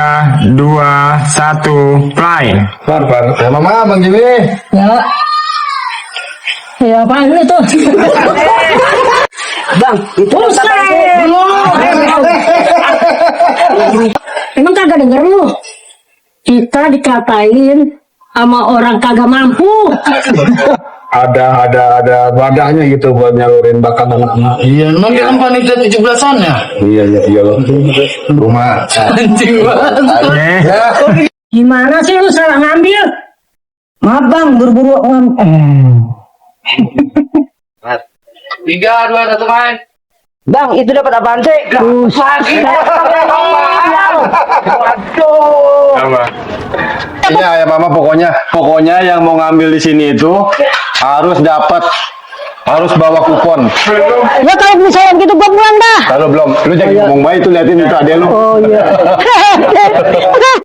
3, 2, 1, play. Far. Ya mama, Bang Jimmy. Ya. Ya apaan itu? Bang, itu Emang kagak denger lu? Kita dikatain sama orang kagak mampu. Ada wadahnya gitu buat nyalurin bakat anak-anak. Iya, emang dia kan panitia 17-an ya? Iya loh. Rumah. Anjing banget. Ya. Gimana sih lu salah ngambil? maaf bang, buru-buru 3, 2, 1 main. bang, itu dapat apaan sih? Apa? Iya ya mama, pokoknya yang mau ngambil di sini itu harus bawa kupon. Ya kalau misalnya gitu gua pulang dah. Kalau belum, lu jangan ngomong baik itu, liatin itu adek lu. Oh iya.